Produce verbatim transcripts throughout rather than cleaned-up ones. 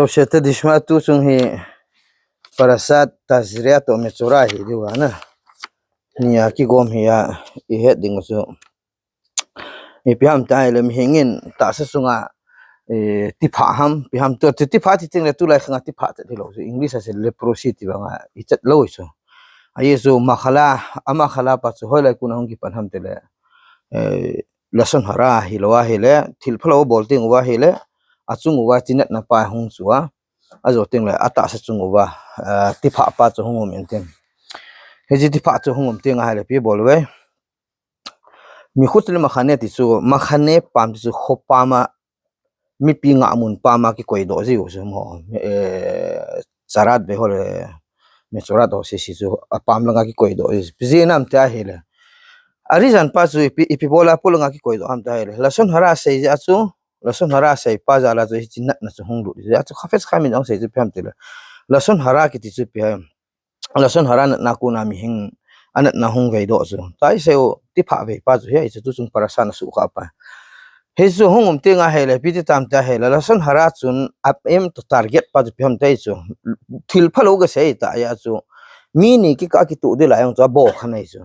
Siyata Dishma tu sung hi Parashat Tazria to Metzora hi diu na. Nia kigom hi a i het ding chu. Ipi ham ta le mihingin tahsa sunga, eh, tipha ham, ipi ham tu, tipha ti ting le tulai khanga tipha ta ti lo. English a se leprosy ti banga i chat lo chu. A Yesu makhala, a makhala pa chu hoilai kuna hung kipan ham te le. Eh, Lashon hara hi lo a hi le, thil phalo bol ting uva hi le, achung uva chinatna pa hung chu a, ajo ting le, atahsa chung uva, eh, tipha pa chu hung um in tin. Hichi tipha chu hung um ting a hi le, ipi bol ve. Mikhut le makhane ti chu, makhane pam ti chu, khopama, mipi ngahmun pama kikoi doh jiu chu mo, eh, Tzarat ve ho le, Metzora doh si si chu, apam langa kikoi doh jiu. Ipi jeh ham ti a hi le. A reason pa chu ipi, ipi bola pu langa kikoi doh ham ti a hi le. Lashon hara sei jeh a chu, Lashon hara sei pa jal a chu hichi natna chu hung lut jeh a chu Chafetz Chaim in ahung sei chu ipi ham ti le. Lashon hara kiti chu ipi ham. Lashon hara natna kuna mihing a natna hung vei doh chu. Tua i sei u tipha vei pa chu hi a i chu tu chung parasha na sukha pa. Hichu hung um ting a hi le, ipi ti tam ti a hi le, Lashon hara chun a aim to target pa chu ipi ham ti a hi chu. Thil phalo ka sei ta a chu. Mi ni kikah kituh ding lai jong chu a bo khan a hi chu.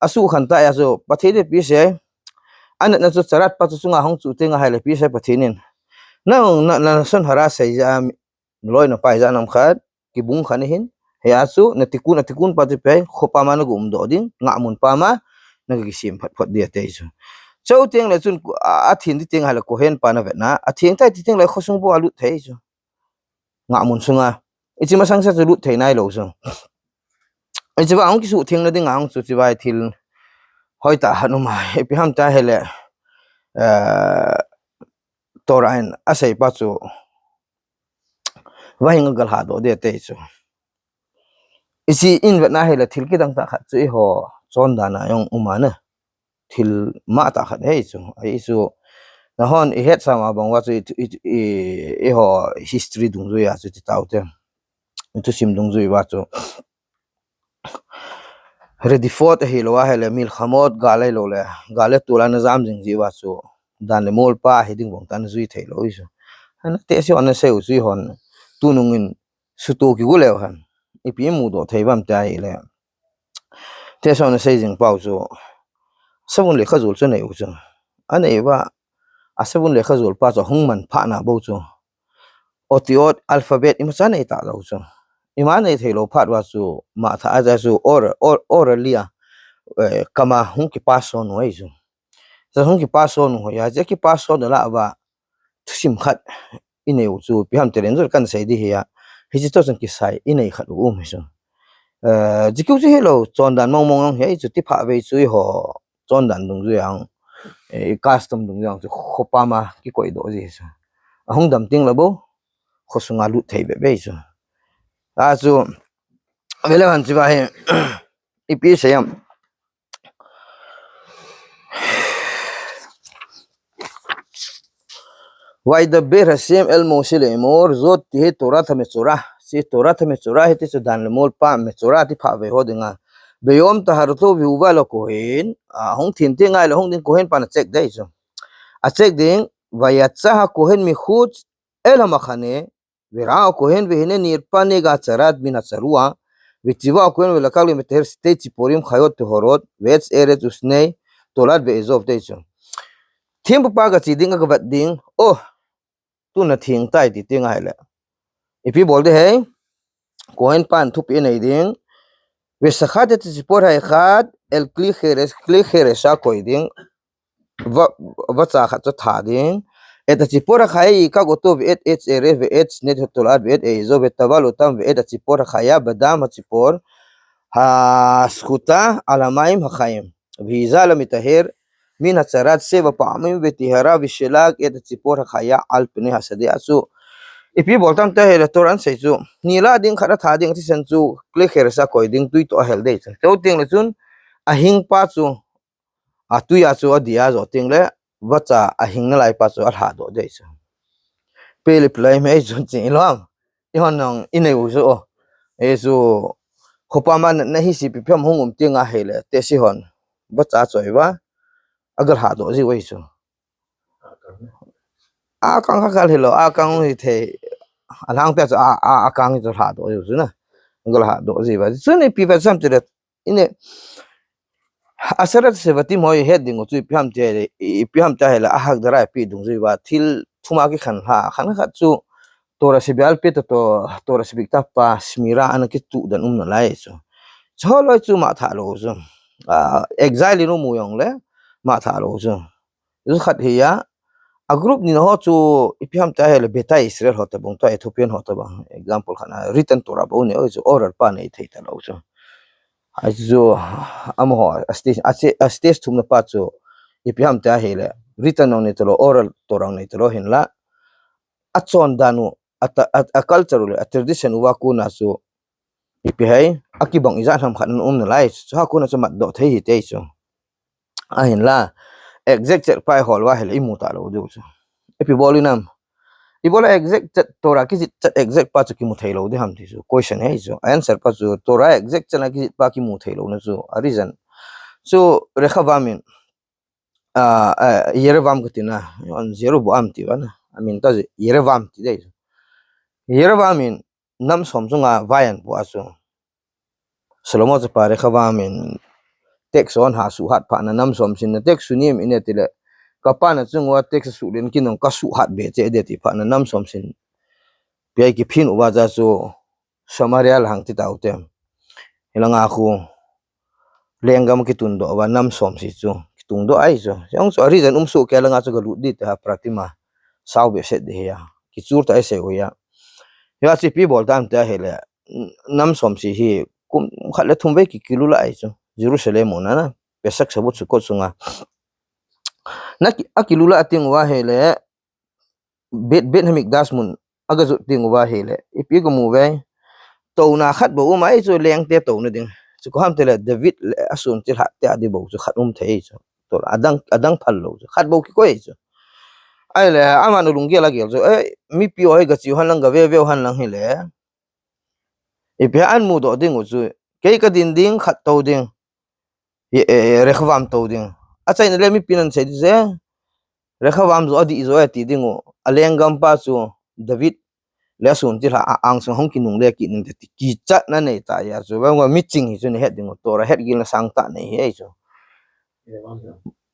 A sukhan ta a chu, Pathen in ipi sei. A natna chu Tzarat pa chu chunga hung chu ting a hi le, ipi sei Pathen in. Na, na, na Lashon hara sei jeh a, loina pa hi jeh a nam khat, kibung khan hin. Hi a chu, na tikkun, a tikkun pa chu ipi, khopama na ga um doh ding, ngahmun pama, na ga kisem phat phat ding a ti chu. Chau ting le chun, a, a theng ti ting a hi le Kohen pa na vetna, a theng tai ti ting le khosung bou a lut thei chu. Ngahmun sunga. Hichi masang sa chu lut thei nai lo chu. Hichi va hung kisuhtheng na ding a hung chu hichi va thil hoi ta han um a. Ipi ham ti a hi le, eh, Torah in a sei pa chu. Va hing a ga lha doh ding a ti chu. Hichi i vetna hi le thil kidang tah khat chu eiho chondan a jong um a na. Thil ma tah khat hi chu. A hi chu. Na hon i het sa ma bang uva chu i, i, i, eiho history dungjui a chu ti tau te. I thusim dungjui uva chu. Redifot a hi lo a hi le milchamot gal a hi lo le. Gal le tol a na jam jing jeh uva chu. Dan le mol pa hi ding vang ta na jui thei lo hi chu. Ana te si ana sei u chu hon. Tunung in suto kigu leu hen. Ipi mu doh thei vam ti a hi le. Te so na sei jing pau chu. Savun le khajol chu nei u chu. A nei va. A savun le khajol pa chu hung man pha na bou chu. Otiot alphabet ima cha nei ta lo chu. Ima nei thei lo phat uva chu. Ma tha a ja chu or, or, or lia. Eh, kama hung kipa so nu ai chu. Sa hung kipa so nu ho ya. Ja kipa so da la va. Thusim khat i nei u chu, ipi ham ti le, jol kan sei di hi a. Hichi to chun kisai i nei khat u um hi chu. Eh, jeh chu hi lo, chondan mong mong hi a, i chu tipha vei chu eiho, chondan dungjui a, eh, custom dungjui a chu, khopama kikoi doh ji chu. A hung dam ting le bou, khosunga lut thei be be chu. A chu, vele han chi va hi, ipi sei am. וידבר השם אל משה לאמור, זאת תהיה תורת המצורע. Si תורת המצורע hi ti chu dan le mol pa מצורע tipha vei ho dinga. ביום טהרתו והובא לכהן, a, hung theng teng a le hung ding kohen pa na check dei chu. A check ding, ויצא הכהן מחוץ אל המחנה, וראה הכהן והנה נרפא נגע הצרעת מן הצרוע, וציווה הכהן ולקח למטהר שתי ציפורים חיות טהורות, ועץ ארץ ושני תולעת ואזוב. Tei chu. Thempu pa ga che ding a ga vet ding. Oh, tuna theng tai ti teng a hi le. Ipi bol ding hi. Kohen pan thupi nei ding. וסחט את הציפור האחת אל כלי חרס, כלי חרס a koi ding. Va, vacha khat chu tha ding. את הציפור החיה ייקח אותו ואת עץ ארץ ואת שני תולעת ואת האזוב וטבל אותם ואת הציפור החיה בדם הציפור הסחוטה על המים החיים. והזיל המטהר מן הצרעת שבע פעמים וטיהרה ושלח את הציפור החיה על פני השדה. A chu ipi bol tam te hi le Torah in sei chu. Ni la ding khat a tha ding ti sen chu kli kher sa koi ding tui to a hel dei chun. Chuteng le chun a hing pa chu a tui a chu a dia jo teng le vacha a hing nalai pa chu a lha doh dei chu. Pe le plai me chun chi lom. I hon nong i nei u chu o. E chu khopa man na hi si pi phem hung um teng a hi le te si hon. Vacha choi va. A ga lha doh ji wei chu. A kang kha kal hi lo, a kang hi thei. alhangpia chu a, a, akang chu lhadoh jiu chu na. Gol lhadoh jiu va. Chu ni pi va sam ti le, ine, Aseret Shevatim ho i het ding u chu ipi ham ti le, ipi ham ti le, a Hakdara ipi dung jiu va, thil thum a kikhen lha, khen khat chu, Torah Shebe'al Peh to, Torah Shebiktav pa, Shmira ana kituh dan um nalai chu. Chu holoi chu matha lou chu. Ah, exile in um u jong le, matha lou chu. Chu khat hi a, a group ni na ho chu, ipi ham ti le, Beta Israel ho tabang to, Ethiopian ho tabang, example khat na, written Torah bou nei u chu, oral pa nei thei talou chu. Ahi chu, amaho, a stage, a stage, a stage thumna pa chu, ipi ham ti le, written jong nei talou, oral Torah jong nei talou hinla, achondan u, a ta-, a, a culture u le, a tradition uva kona chu, ipi ham, akibang ijat ham khat ana um nalai, chu ha kona chu matdoh thei hite chu. Ahinla, exact chet pa i hol uva hile, imu talou diu chu. Ipi bol u nam. Ibola exact chet Torah kijih chet exact pa chu kimu thei lou ding ham ti chu. Question hi chu. Answer pa chu Torah exact chet a kijih pa kimu thei louna chu. A reason. Chu Rechavam in, ah, ah, Yerevam kati na, an Jeroboam ti va na. Amin ta Yerevam ti dei chu. Yerevam in nam som chunga vai ana pu a chu. Solomon chapa Rechavam in tax ana suhat phat na nam som sin na tax sunem in e ti le. Ka pa na chung uva tax sulen kin jong ka suhat be che de ti phat na nam som sin. Pi ai kiphin uva ja chu Samaria la hang ti tau te. Hilanga khu lenggam kitundoh uva nam som si chu. Kitungdoh ahi chu. Jong chu a reason um su ke langa chu ka lut di te ha pratima. Sau be set de hi a. Kichur ta ai se u ya. Ya chi pi bol tam te hile. Nam som si hi kum khat le thum vei ki, kilu la ahi chu. Jerusalem u na na. Pesach Shavuot Sukkot sunga. Na ki, a kilu la ting uva hile. Bet, Bet Hamikdash mun aga jot ting uva hile. Ipi ka mu ve. Touna khat bou um ahi chu lengte touna ding. Chu ko ham te le David le a sun chilhah te a di bou chu khat um thei chu. To adang, adang phal lou chu. Khat bou kikoi chu. Ahile, aman u lunggel a gel chu. Eh, mipi ho hi ga chiu hen lang ga ve veu hen lang hile. Ipi ham an mudoh ding u chu. Kei ka din ding, khat tou ding. Ye, eh, Rechavam tou ding. Achaina le mipi nan sei di se. Rechavam jo adih jo e ti ding u. A lenggam pa chu David le a sun chilhah a angsung hung kinungle kit ning te ti kichatna nei ta ya chu. Vang va miching hi chu nei het ding u. Torah het gilna sangtah nei hi ahi chu.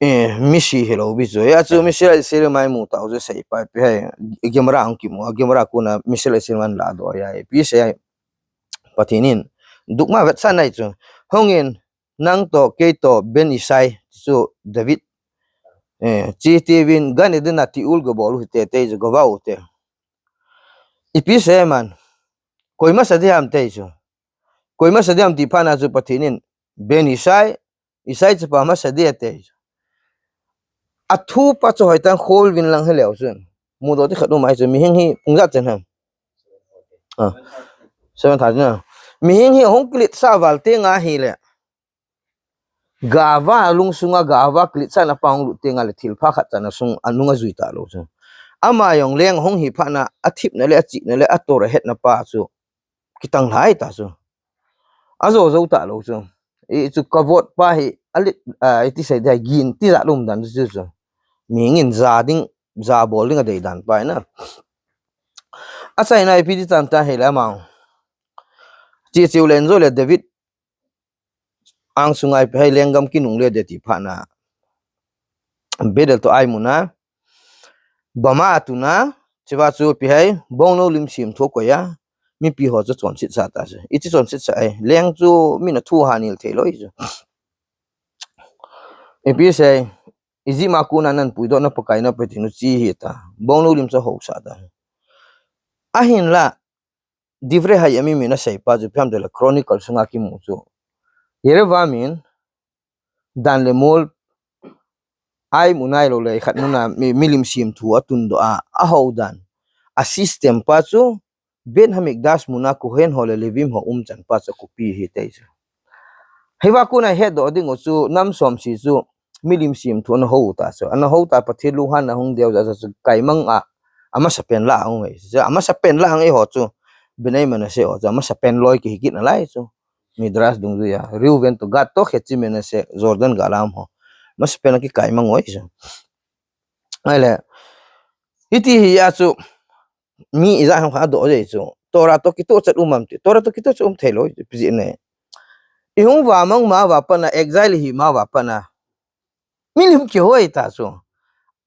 Eh, misi hilou bi chu. Ya chu misi la siri mai mu ta u chu sei pa pi hai. Gemara ang kimu. Gemara kona misi la siri man la do ya. Pi sei ai. Pathen in. Duk ma vet sa nai chu. Hung in. Nang to, kei to, Ben Isai, chu David. Eh, chi ti vin, Gan Eden a ti ul go bol u te, te, go va u te. Ipi sei man. Koima sa di ham te chu. Koima sa di ham ti phat na chu Pathen in. Ben Isai, Isai chapa ma sa di te chu. A thu pa chu hoi tang khol vin lang hi leu chun. Mudoh ti khat um ahi chu. Mihing hi pung ja chen ham. Ah. Seven thousand na. Mihing hi hung kilit sa val te nga hi le. Gava lungsunga gava kilit sa na pa hung lut te nga le thilpha khat chana sung anung a jui ta lou chu. Ama jong leng hung hi phat na a thipna le a chihna le a Torah hetna pa chu. Kitang lai ta chu. A jo jo ta lou chu. I chu ka vote pa hi a lit, ah, i ti sei dia gin ti ja lum dan chu chu. Mihing in ja ding, ja bol ding a dei dan pa na. Achaina ipi ti tam ta hi le amang. Chi chiu len jo le David angsunga ipi hai lenggam kinungle de ti phat na. Bedel to Ai muna. Bama tuna. Chiva chu ipi hai. Bongnou lim sim thu ko ya. Mipi ho chu chonset sa ta chu. Iti chonset sa ai. Leng chu min a thu ha nil thei lou i chu. Ipi sei. Iji ma kuna nan puidoh na Pakai na Pathen u chi hi ta. Bongnou lim chu ho sa ta. Ahinla. Divrei Hayamim in a sei pa chu ipi ham ti le Chronicle sunga kimu chu. Yerevam in dan le mol ai mu nai lou le khat muna mi, milim sim thu a tundoh a, a ho dan. A system pa chu Ben Hamikdash muna Kohen ho le Levim ho um chan pa chu copy hi te chu. Hiva kuna hetdoh ding u chu nam som si chu milim sim thu ana ho ta chu. Ana ho ta Pathen lunghan na hung deu ja chu kaimang a. Amasa pen la hung ei. Chu amasa pen la hung ei ho chu. Bnei Menashe ho chu. Amasa pen loi ki hi kit na lai chu. Midrash dungjuia. Reuven to Gad to Khetzi Menashe Jordan galam ho. Amasa pen a kikaimang u ei chu. Ahile. Hiti hi a chu. mi ijat ham khat adoh jeh chu. Torah toh kitoh chat um am ti. Torah toh kitoh chat um thei lou, ipi jeh inem. Ihung vamang ma va pat na, exile ihi ma va pat na, milim kihoi ta chu.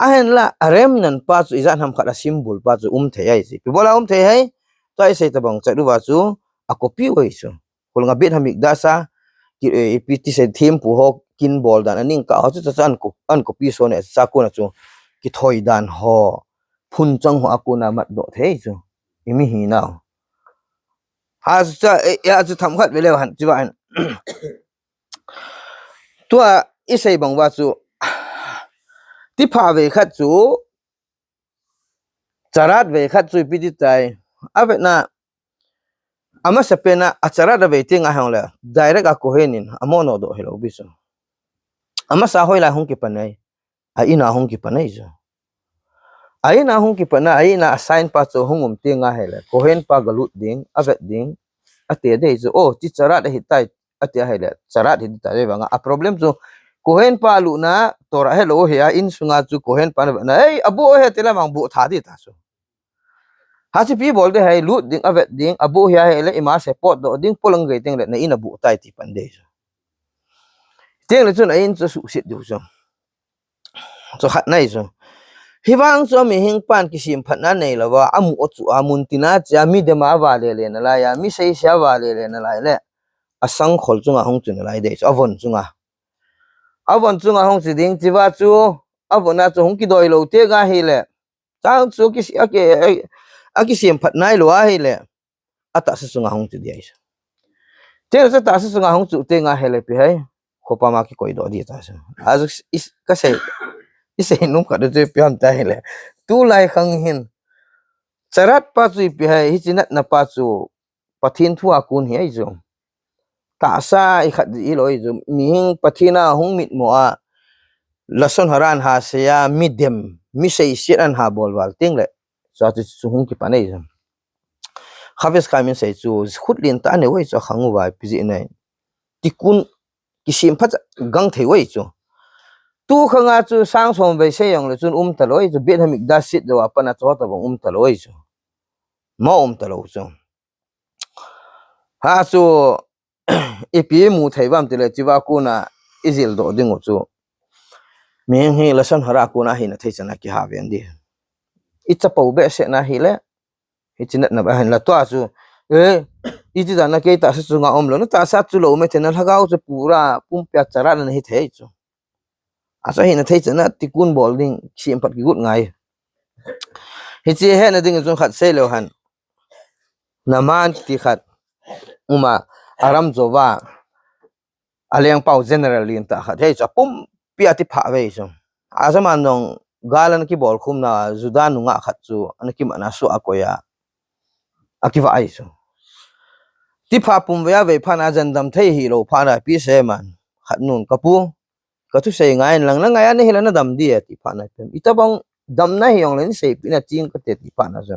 Ahinla, a remnant pa chu ijat ham khat a symbol pa chu um thei ahi chu. Ipi bol a um thei ham? Tua isei tabang chat uva chu, a copy u ahi chu. Khulnga Beit Hamikdash a, ki, eh, ipi ti sei thempu ho kin bol dan a ning kah ho chu, chu, chu an ko-, an copy son e, chu a kona chu kithoi dan ho, phun chang ho a kona matdoh thei chu. Imi hinau. A chu cha, eh, a chu themkhat ve leu hen, chu va hen. Tua isei bang uva chu, tipha vei khat chu, Tzaraat vei khat chu ipi ti tai. Avetna, amasapen a, a Tzaraat a vei teng ahung le, direct a Kohen in, amo nodoh hilou pi chu. Amasa hoilai hung kipan ahi, a in a hung kipan ahi chu. A in a hung kipan a, a in a assign pa chu hung um teng ahile, Kohen pa galut ding, avet ding, ati ding chu. Oh, ti Tzaraat ahi tai, ati ahile, Tzaraat hi ti tai vang a. A problem chu, Kohen pa lutna, Torah helou hi a, insunga chu Kohen pa na vetna, "Ei, abuh ahi," ti le amang buh tha ding ta chu. Hiche ipi bol ding ham, lut ding, avet ding, abuh hi ahile, ima se potdoh ding, polang gei teng le, na in abuh tai ti pan ding chu. Teng le chun a in chu suhset diu chu. Chu khat ahi chu. Hivang chu mihing pan kisemphatna neilou va, amu o chu a mun tina chia, midem a vale le nalai a, mi seise a vale le nalai le, asangkhol chunga hung chu nalai ding chu, avon chunga. Avon chunga hung chu ding, chuva chu, avon a chu hung kidoi lou teng ahile, chang chu kisi-, aki-, a, akisemphat nailou ahile, atahsa chunga hung chu ding ahi chu. Teng chu tahsa chunga hung chu teng ahile ipi ham, khopa ma kikoidoh ding ta chu. A chu is-, kasei, isei nom khat chu ipi ham ti ahile, tulai khang hin, Tzaraat pa chu ipi ham, hiche natna pa chu, Pathen thu a kon hi ahi chu. Tahsa ikhat ji hilou ahi chu. Mihing Pathen a hung mitmo a, lashon hara ana sei a, midem, mi seiset ana bol val teng le, chu chu, chu hung kipan ahi chu. Chofetz Chaim in sei chu, khut lentah anei u ahi chu, akhang uva, ipi jeh inem. Tikkun, kisemphat gangthei u ahi chu. Tu khang a chu sang som vei sei jong le chun um talou ahi chu, Beit Hamikdash set jou a pat a chu tabang um talou ahi chu. Mo um talou chu. Ha chu, ipi imu thei uvam ti le, chuva kona ijil doh ding u chu, mihing hi lashon hara kona hina thei chan a kiha ven ding. Ichapou behseh na hile, hiche natna ba hin la tua chu, eh, iti dan a kei tahsa chunga umlou, na tahsa chu lou me thei na, lhagao chu pura, pumpia Tzaraat na hi thei chu. Achu hina thei chan a tikkun bol ding, kisemphat kigot ngai. Hiche hetna ding chun khat sei leu hen. Naaman kiti khat, um a, Aram jouva, alengpau general lentah khat, hichu apumpia tipha vei chu. Achu aman jong gal ana kibol khum na, Juda nungah khat chu, ana kimat na soh a akoi a, akivah ahi chu. Tipha pum vei a vei phat na, jan dam thei hilou phat na, ipi sei man, khat nun, "Ka pu, ka thusei ngai in lang, na ngai a nahi le nadam ding e," ti phat na, ipi ham. Itobang damna hi jong le naseipeh in, ching kate ti phat na chu.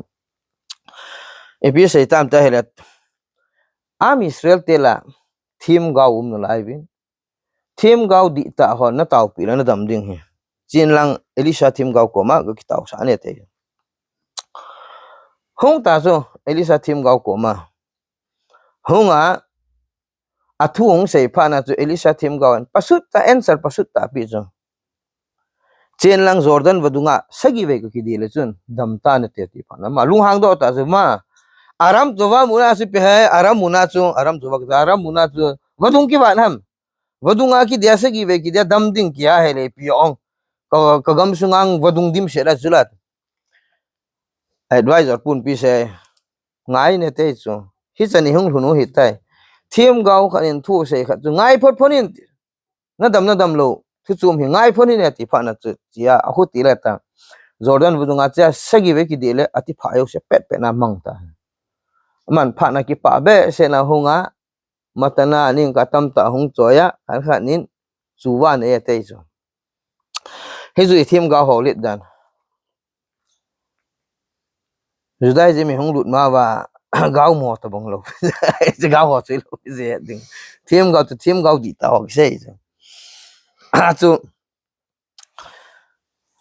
Ipi sei tam ti ahile, Am Israel te lah, themgao um nalai uvin. Themgao dihtah ho nataopeh le nadam ding ahi. Chen lang Elisha themgao koma gakitaosah in ati. Hung ta chu Elisha themgao koma. Hung a, athu hung sei phat na chu Elisha themgao in pashut tah, answer pashut tah apeh chu. Chen lang Jordan vadung a sagi vei kakidih le chun dam tan nate ti phat na. Ama lunghang doh tah chu, ma, Aram jouva mun a chu ipi ham, Aram mun a chu, Aram jouva, Aram mun a chu vadung kivat ham. Vadung a kidih a sagi vei kidih a dam ding kihe le ipi ong. Ka, ka gam sunga vadung dimset a chu la. Advisor pun ipi sei, ngai in ati chu. Hichan a hung lhun u ahitai. Themgao khat in thu sei khat chu ngai phot phot in, nadam nadam lou, thu chom hi ngai phot in ati phat na chu, chia, ahu ti le ta. Jordan vadung a chia sagi vei kidih le, ati pha jouse pet pet na amang ta. Aman phat na kipah behseh na hung a, matana ning kah tamtah hung choi a, khat khat in, chuva nei ati chu. Hijeh a themgao ho let dan. Judaism a hung lut ma uva, gao mo tabang lou. Gao ho chu lou, je ding. Themgao chu, themgao dihtah ho kisei chu. Achu,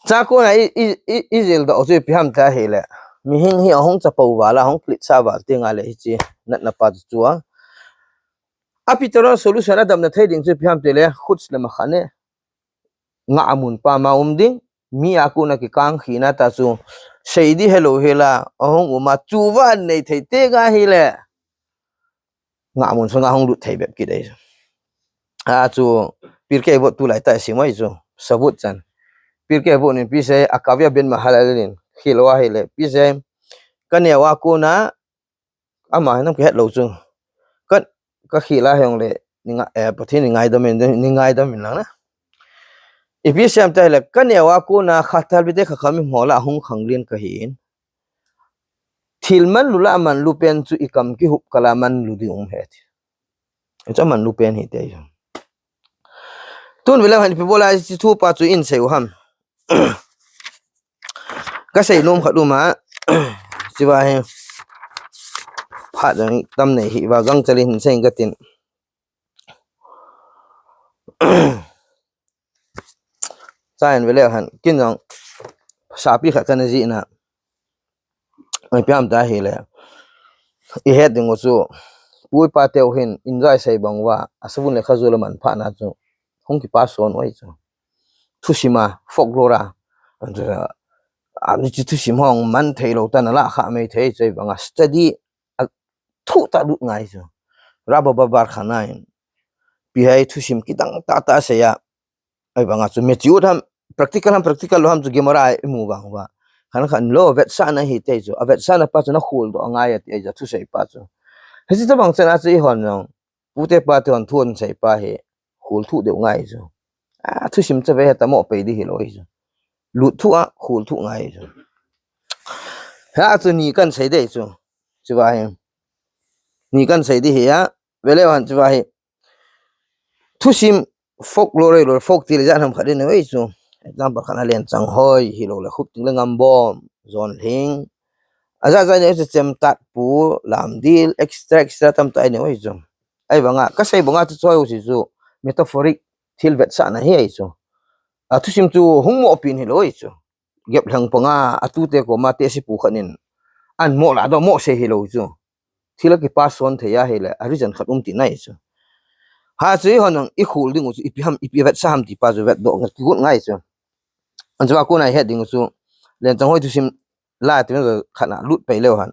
chu kona i, i, i, ijil doh chu ipi ham ti ahile. Mihing hi ahung chapou val a, ahung kletsa val teng a le hiche natna pa chu chu a. A Peter a solution a damna thei ding chu ipi ham ti le, khuts le makhan e. Ngahmun pa ma um ding, mi a kona kikang khina ta chu, sei di helou hela, ahung um a chu van nei thei teng a hile. Ngahmun sunga hung lut thei bep kit ahi. A chu, Pirkei Avot tulai ta sim ahi chu, Shavuot chan. Pirkei Avot in ipi sei, a kavya ben mahalal in, khilou ahile, ipi sei, ka neo a kona, ama hinam kihet lou chu. Ka, ka khil a hung le, ni nga, eh, Pathen ni ngaidam in, ni ngaidam in lang na. Ipi sei ham ti le, ka neo a kona khathal bite kha khami mola hung khang lien ka hin. Thil manlu la manlu pen chu i kam kihup kala manlu ding um he ti. Chu manlu pen hi te. Tun vele han ipi bola chi thu pa chu in sei u ham. Ka sei nom khat um a. Chiva he. Phat dang tam nei hi va gang chalin hin sei ka tin. Chain vele han, kin jong, sapi khat kana jih na. Ai piam ta hile. I het ding u chu, pu i pa teu hin, enjoy sei bang uva, a savun le khajol a man pha na chu, hung kipa son u ahi chu. Thusim a, folklore a, a, ni chi thusim hung man thei lou ta na la kha mai thei chu, bang a study, a thu ta lut ngai chu. Rabba babar khana in, pi hai thusim kidang ta ta sei a, Ai banga chu mature ham, practical ham, practical lou ham chu Gemara i mu vang uva. Khan khan lou vetsahna hi te chu, a vetsahna pa chu na khol doh angai ati ahi chu, thusei pa chu. Hichi tabang chan a chu i hon jong, pute pate hon thu hon sei pa hi, khol thu deuh ngai chu. A, thusim cha ve he ta mo pei di hi lou hi chu. Lut thu a, khol thu ngai chu. Ha chu ni kan sei de chu. Chiva hi. Ni kan sei di hi a, vele han chiva hi. Thusim folklore lou, folk ti le jan ham khat in nei chu. Example khat a Lenchang Hoi, hilou le Khupting le Ngambom, Jon Lhing. A ja ja nei chu Chemtatpu, Lamdil, extra, extra tam ta nei chu. Ai banga, ka sei banga chu choi u si chu, metaphoric thil vetsahna hi ahi chu. A thusim chu hung mo pin hilou ahi chu. Geplhang panga, a tute koma tehse pu khat in. An mo la doh mo sei hilou chu. Thil a kipa son thei a hile, a reason khat um ti nai chu. Ha chu i hon nang i khol ding u chu, ipi ham, ipi vetsah ham ti pa chu vet doh ngat kigot ngai chu. An chu a kona i het ding u chu, Lenchang Hoi thusim la ti men khat na lut pei leu han.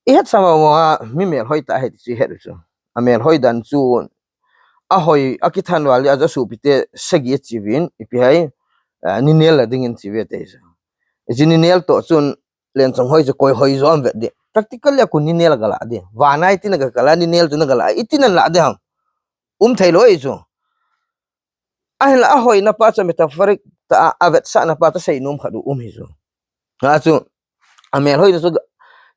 I het sa ma mo a, mi melhoi ta he ti chu i het u chu. A melhoi dan chu, a hoi, a kithanval le a ja sopite sagi a chi uvin, ipi hai, a, ni nel la ding in chi uve te chu. I chi ni nel toh chun, Lenchang Hoi chu koi hoi jo am vet di. Practically a kon ni nel a ga la di. Vana i tin a ga kal a, ni nel chu na ga la, i tin an la di ham. Um thei lou ahi chu. Ahinla a hoina pa chu metaphoric ta a, a vetsahna pa chu sei nom khat u um hi chu. A chu, a melhoi chu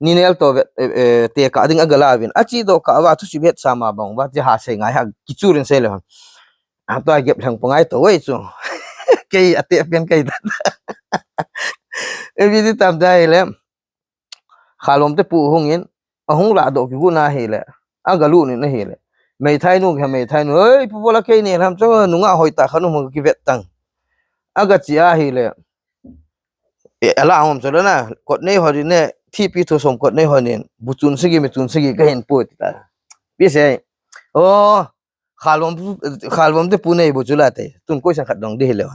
ni nel toh vet, eh, eh, tekah ding a ga la uvin. A chi doh kah uva thusim het sa ma bang uva, chi ha sei ngai ha, kichur in sei le hon. A tua Geplhang panga i toh ahi chu. Kei a te pen kei ta. Ipi ti tam ta hile. Khalvom te pu hung in, a hung la doh kigot na hile. A ga lut in ahile. Meithai nu kha meithai nu. Oi, pu bola kei ni ham chu nunga hoi ta khan um kivet tang. A ga chi ahile. E, a la hom chu le na, kot nei ho di ne, thipi thu som kot nei ho nin, bu chun sagi mi chun sagi ka hin pu ti ta. Pi sei. O, Khalvom, Khalvom te pu nei bu chu la te. Tun koi sang khat dong di hile.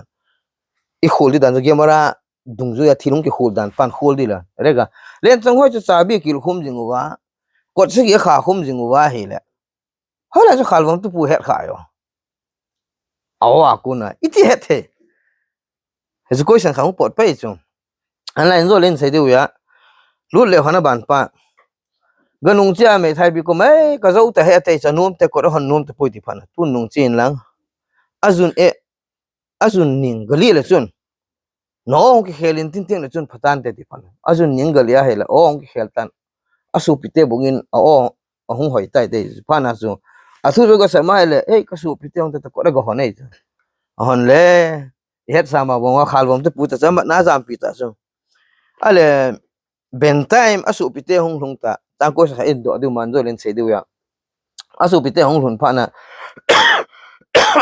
I khol di dan chu Gemara, dungjui a thil hung kikhol dan pan khol di la. Rega. Lenchang Hoi chu chabi kil khum jing uva. Kot sagi a kha khum jing uva hile. Hola chu Khalvom te pu het kha yo. Aw, a kona. Iti het he. He chu koi sang kha hung pot pei chu. An la in jo len sei diu ya. Lut le hana ban pa. Ga nung chia meithai bi ko mai, ka jo ta he te cha nom te ko hon nom te poi ti phan. Tun nung chin lang. A jun e, a jun ning ga li le chun. Nong kikhel in tin tin le chun phatan te ti phan. A jun ning ga li a hile, ong kikhel tan. A sopite bung in, a o, a hung hoi tai te phan a chu. A thu chu ga sa mai le, ei, ka sopite hung te ta ko ga hon ei chu. A hon le, i het sa ma bang a Khalvom te pu ta cha mat na jampi ta chu. A le, ben time a sopite hung lhung ta. Tang ko sa in doh diu man jo len sei diu ya. A sopite hung lhun phat na.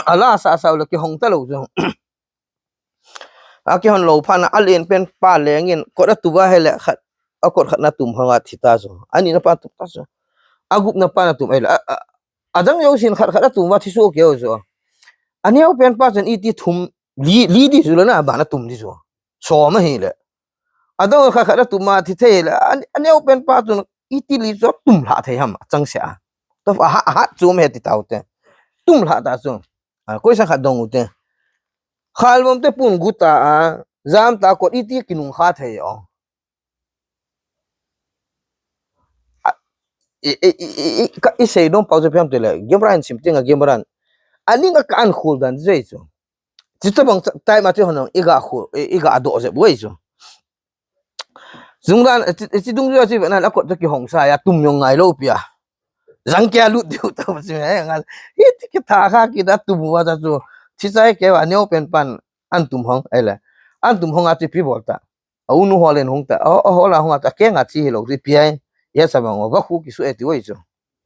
A la sa sa le kihong ta lou chu. A kihon lou phat na, a len pen pa leng in, kot a tu ba hile khat. akot khat na tum hang a thi ta chu. Ani na pa tum ta chu. Agup na pa na tum ai la. A, a, adang jousen khat khat a tum va thi soh kei u chu. Aneo pen pa chun iti thum li, li di chu le na ba na tum di chu. Som ahi le. Adang khat khat a tum a thi thei le. An, aneo pen pa chun iti li chu tum lha thei ham a chang se a. Ta ha, ha chu me ti tau te. Tum lha ta chu. A, koi sa khat dong u te. Khalvom te pun gu ta a, jam ta kot iti kinung kha thei o. A, i, i, i, i, i, ka, i sei dong pau chu phiam te le, Gemara in sim ting a Gemara in. Ani nga ka an khul dan jei chu. Chi ta bang cha, tai ma chi hon i ga khul, i, i ga do je buai chu. Zung dan, i, i, chi dung ju chi na la kot chu ki hong sa ya tum yong ngai lo pia. Jang kia lut diu ta ba chi me nga. I ti ki tha kha ki da tum wa ta chu. Chi sai ke wa neo pen pan an tum hong ai le. An tum hong a chi pi bol ta. A u nu ho len hung ta, a, a ho la hung a ta, keng a chi hi lo, ri pi ai, ya sa bang, va khu ki su e ti oi chu.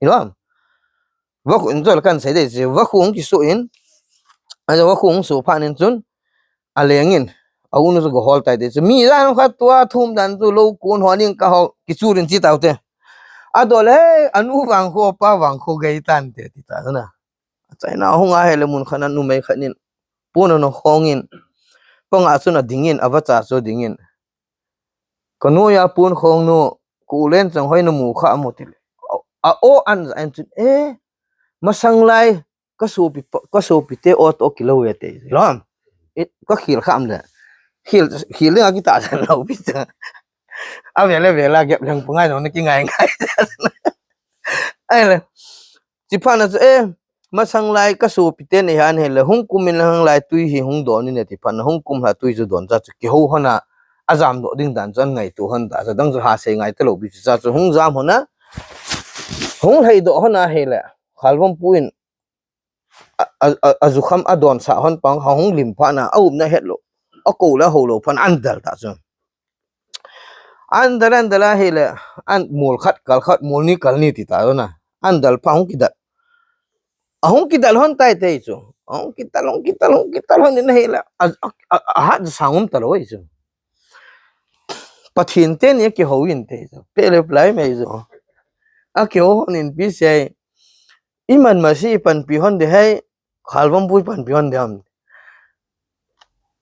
Hi lo am? Va khu in chu la kan sei de chi, va khu hung ki su in, a va khu hung su pha nin chun, a leng in, a u nu chu go hol tai de chu. Mi jan khat tua thum dan chu lo kun ho ning ka ho, ki chu rin chi tau te. A do le, a nu vang khu, pa vang khu gei tan te, ti ta na. A chaina hung a he le mun khat na numei khat nin. Pun a no khong in. Pang a chun a ding in, a va cha chu ding in. Ka nu ya pun khong nu, ku len chang hoi na mu kha mu ti le. A, a o an za en chun, e, masang lai, ka sopi pa, ka sopi te o to ki lo e te. Lo am? I, ka khil kham le. Khil, khil le a ki ta san lo pi ta. A ve le ve la gep leng pu ngai no na ki ngai ngai. Ai le. Chi pha na chu, e, masang lai ka sopi te nei han he le, hung kum in hang lai tui hi hung don in e ti pha na, hung kum hla tui chu don cha chu ki ho hon a, a jam doh ding dan chu an ngaito hon ta, cha dang chu ha sei ngai ta lo pi chu cha chu hung jam hon a, hung hlei doh hon a he le, Khalvom pu in a, a, a, a jukham a don sa hon pang ha hung lim pha na, a um na het lo, a ko le ho lo phan an dal ta chu. An dal, an dal a he le, an mol khat, kal khat, mol ni, kal ni ti ta na. An dal pha hung ki dal. A hung ki dal hon tai te chu. A hung ki dal, hung ki dal, hung ki dal hon ni na he le. A, a, a, a hat sang um ta lo e chu. Pathin te ni ki ho in te chu. Pe le plai me chu. A ki ho hon in pi sei. I man masi i panpi hon de hai, Khalvom pu i panpi hon de ham.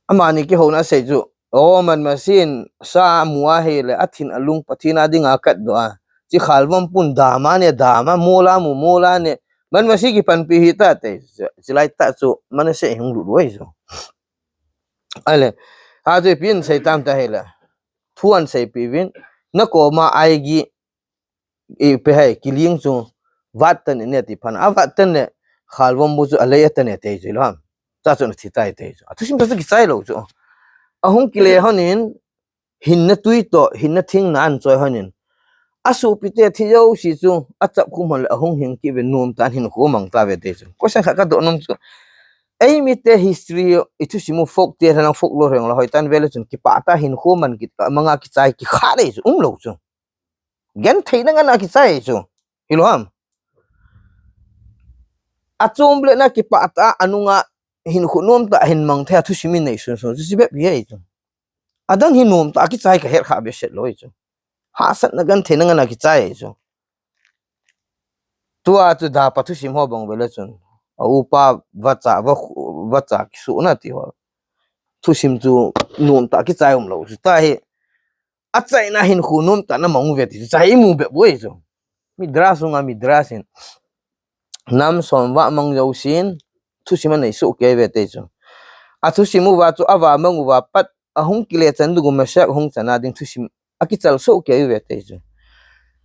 Amani ki ho na sei chu. O man masi in sa mu a he le a thin a lung Pathin a ding a kat do a. Chi Khalvom pun dam a ne dam a, mol a mu mol a ne. Man masi ki panpi hi ta te. Chi lai ta chu man sei hung lu lu ai chu. Ai le. Ha chu pi in sei tam ta he le. Thu an sei pi vin. Na ko ma ai gi i pe hai, kiling chu vat tan ne ti phan. A vat tan ne Khalvom bu chu a lei a tan ne te chu lo ham. Cha chu na thi tai te chu. A thusim ta chu ki chai lo chu. A hung ki le hon in, hin na tui to, hin na thing na an choi hon in. A sopi te thi jo si chu, a chap khum hon le a hung hing ki ve nom ta hin khu mang ta ve te chu. Ko sang kha ka do nom chu. Ei mi te history i thusim u folk te hlang folk lo reng la hoi tan ve le chun ki pa ta hin khu man ki ta manga ki chai ki kha le chu. Um lo chu. Gen thei na ngan a ki chai chu. Hi lo ham. A chom le na ki pa ta a nung a hin khu nom ta hin mang thei a thusim in nei sun sun chu si bep hi chu. A dang hi nom ta ki chai ka her kha be set lo chu. Ha sat na gen thei na ngan a ki chai chu. Tua chu da pa thusim ho bang ve le chun. A u pa va cha, va khu, va cha ki su na ti ho. Thusim chu nom ta ki chai um lo chu ta hi. A chaina hin khu nom ta na mang ve ti chu cha i mu be boi chu. Midrash sunga Midrash in. Nam som va mang jo sin, thusim a nei su ke ve te chu. A thusim u va chu a va mang u va pat a hung ki le chan du gu Mashiach hung chan a ding thusim a ki chal su ke ve te chu.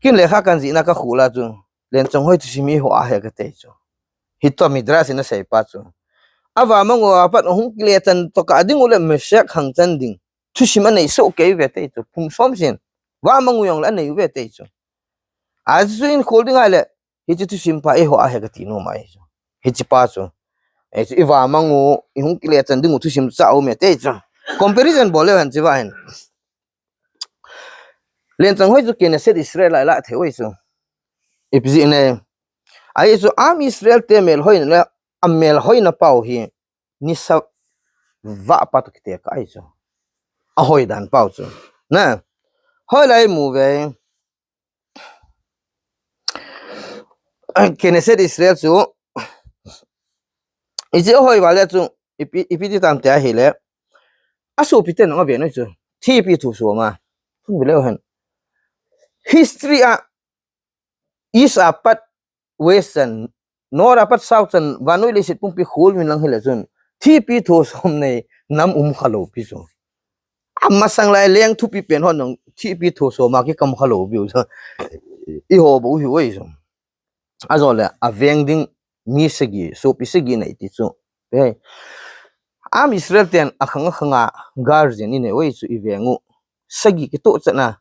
Kin le kha kan ji na ka khu la chu. Len chang hoi thusim i ho a he ka te chu. Hi to Midrash in a sei pa chu. A va mang u va pat a hung ki le chan to ka ding u le Mashiach hang chan ding. Thusim a nei su ke ve te chu, phung som sin. Va mang u jong le a nei u ve te chu. A chu in khol ding a le, hi chu thusim pa i ho a he ka ti nom a hi chu. Hi chu pa chu. E chu i va mang u, i hung ki le chan ding u thusim cha u me te chu. Comparison bol le han chi va hin. Len chang hoi chu Knesset Israel lai la the hoi chu. I pi ji ne. A hi chu am Israel te mel hoi na le, a mel hoi na pau hi. Nisa va pa to kite ka ai chu. A hoi dan pau chu. Na. Hoilai mu ve. Knesset Israel chu. Iji hoi vale chu. Ipi, ipi ti tam te ahile. Asopi ten ave noi chu. Thipi thu soma. Hun vele hen. History a East apat, West chan, North apat, South chan, vannoi leiset pumpi khol min lang hile chun. Thipi thu som nei nam um khalou pi chu. Amasang lai leng thupi pen hon nang thipi thu soma kikam khalou pi chu. Iho bou hi oi chu. Ajole aveng ding mi sagi, sopi sagi nei ti chu. Pe. Am Israel ten akhang akhanga guardian inei oi chu iveng u. Sagi kitoh chatna.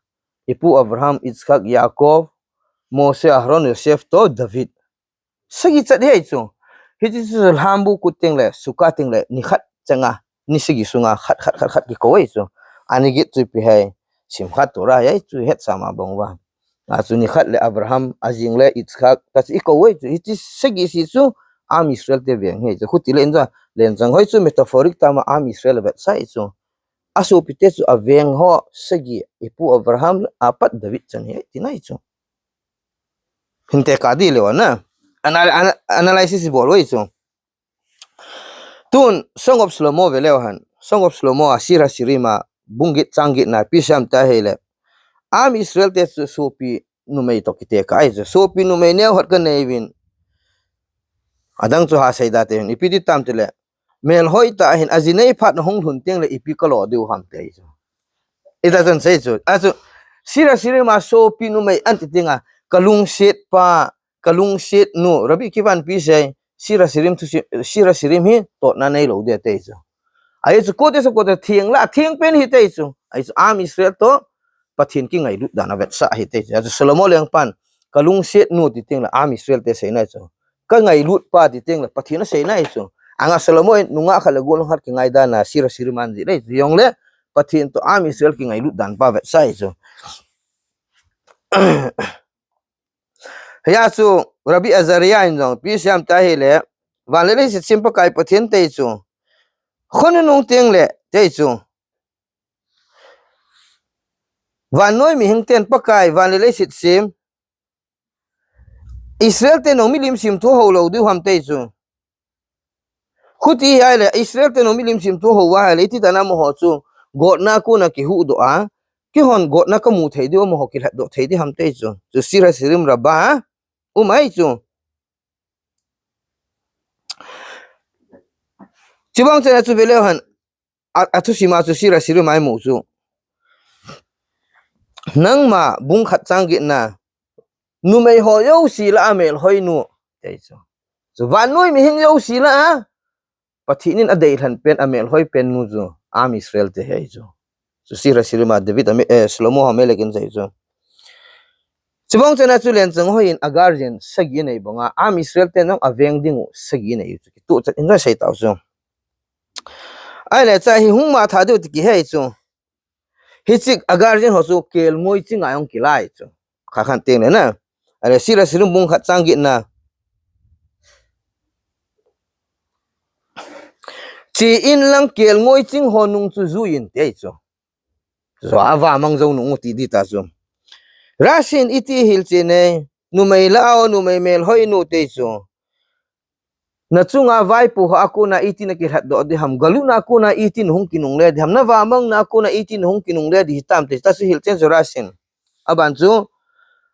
Ipu Abraham, Yitzhak, Yaakov, Mose, Aaron, Yosef to David. Sagi chat hi chu. Hiti chu lhambu kut teng le, suka teng le, ni khat changa, ni sagi sunga, khat, khat, khat, khat kikou hi chu. Ani git chu ipi hai, Simchat Torah hi chu, het sama bang uva. Achu ni khat le Abraham, ajing le Yitzhak, ta chu ikou hi chu. Hiti sagi si chu, am Israel te veng hi chu. Khuti le inja, len chang hoi chu, metaphoric tama am Israel vetsah hi chu. Asopi te chu aveng ho sagi, ipu Abraham apat David chan hi, ti nai chu. Hinte ka di lewa na. Ana-, ana-, analysis bol wei chu. Tun Song of Shlomo ve leu hen. Song of Shlomo a Shir Hashirim a bung get chang get na ipi siam ta hile. Am Israel te chu sopi numei to kite ka ai chu. Sopi numei neo hat ka nei vin. Adang chu ha sei da te hin. Ipi ti tam te le. Mel hoi ta hin aji nei phat na hung lhun teng le ipi ka lo diu ham te chu. Ita chun sei chu. Achu, Shir Hashirim a sopi numei an ti tenga, ka lungset pa, ka lungset nu, Rabbi Akiva in ipi sei, Shir Hashirim thu si-, Shir Hashirim hi totna nei lo dia te chu. Ai chu kote sa kote thiang la, thiang pen hi te chu. Ai chu am Israel to, Pathen kingailut dan a vetsah hi te chu. Achu Solomon leng pan, ka lungset nu ti teng le am Israel te sei nai chu. Ka ngailut pa ti teng le Pathen a sei nai chu. Anga Solomon nunga khat le gol khat kingai dan a Shir Hashirim an ji le chu. Jong le Pathen to am Israel kingailut dan pa vetsah hi chu. Hia chu Rabbi Azariah in jong ipi siam ta hile, van le leiset sem Pakai Pathen te chu. Khonung teng le te chu. Vannoi mihing ten Pakai van le leiset sem. Israel te nong milim sim thu ho lo diu ham te chu. Khuti hi ai le Israel te nong milim sim thu ho va hai le ti ta na mo ho chu. Gotna kona kihu do a. Kihon gotna ka mu thei diu mo ho kilhat do thei di ham te chu. Chu Shir Hashirim Rabbah. Um ai chu. Chibang chena chu ve leu hen. A, a thusim a chu Shir Hashirim a imu chu. Nangma bung khat chang get na. Numei ho jouse lah a melhoi nu. Te chu. Chu vannoi mihing jouse lah a. Pathen in adeilhen pen amelhoi pen nu chu. Am Israel te hi chu. Chu Shir Hashirim a David a me-, eh, Solomon Amelek in sei chu. Chibang chena chu len chang hoi in a guardian sagi nei banga. Am Israel te nong aveng ding u sagi nei chu. Kitu chat in sei tau chu. Ai le cha hi hung ma tha diu ti kihei chu. Hichik a guardian ho chu kelngoi ching a jong kilai chu. Kha khan teng le na. Ai le Shir Hashirim bung khat chang get na. Chi in lang kelngoi ching ho nung chu jui in te chu. Chu a va mang jou nung u ti di ta chu. Rashi in iti hil chi nei. Numei lah a o numei melhoi nu te chu. Na chunga vaipo ho a kona iti na kilhat do di ham, galutna a kona iti na hung kinungle di ham, na vamangna a kona iti na hung kinungle di hitam te, ta chu hil chen chu Rashi in. Aban chu,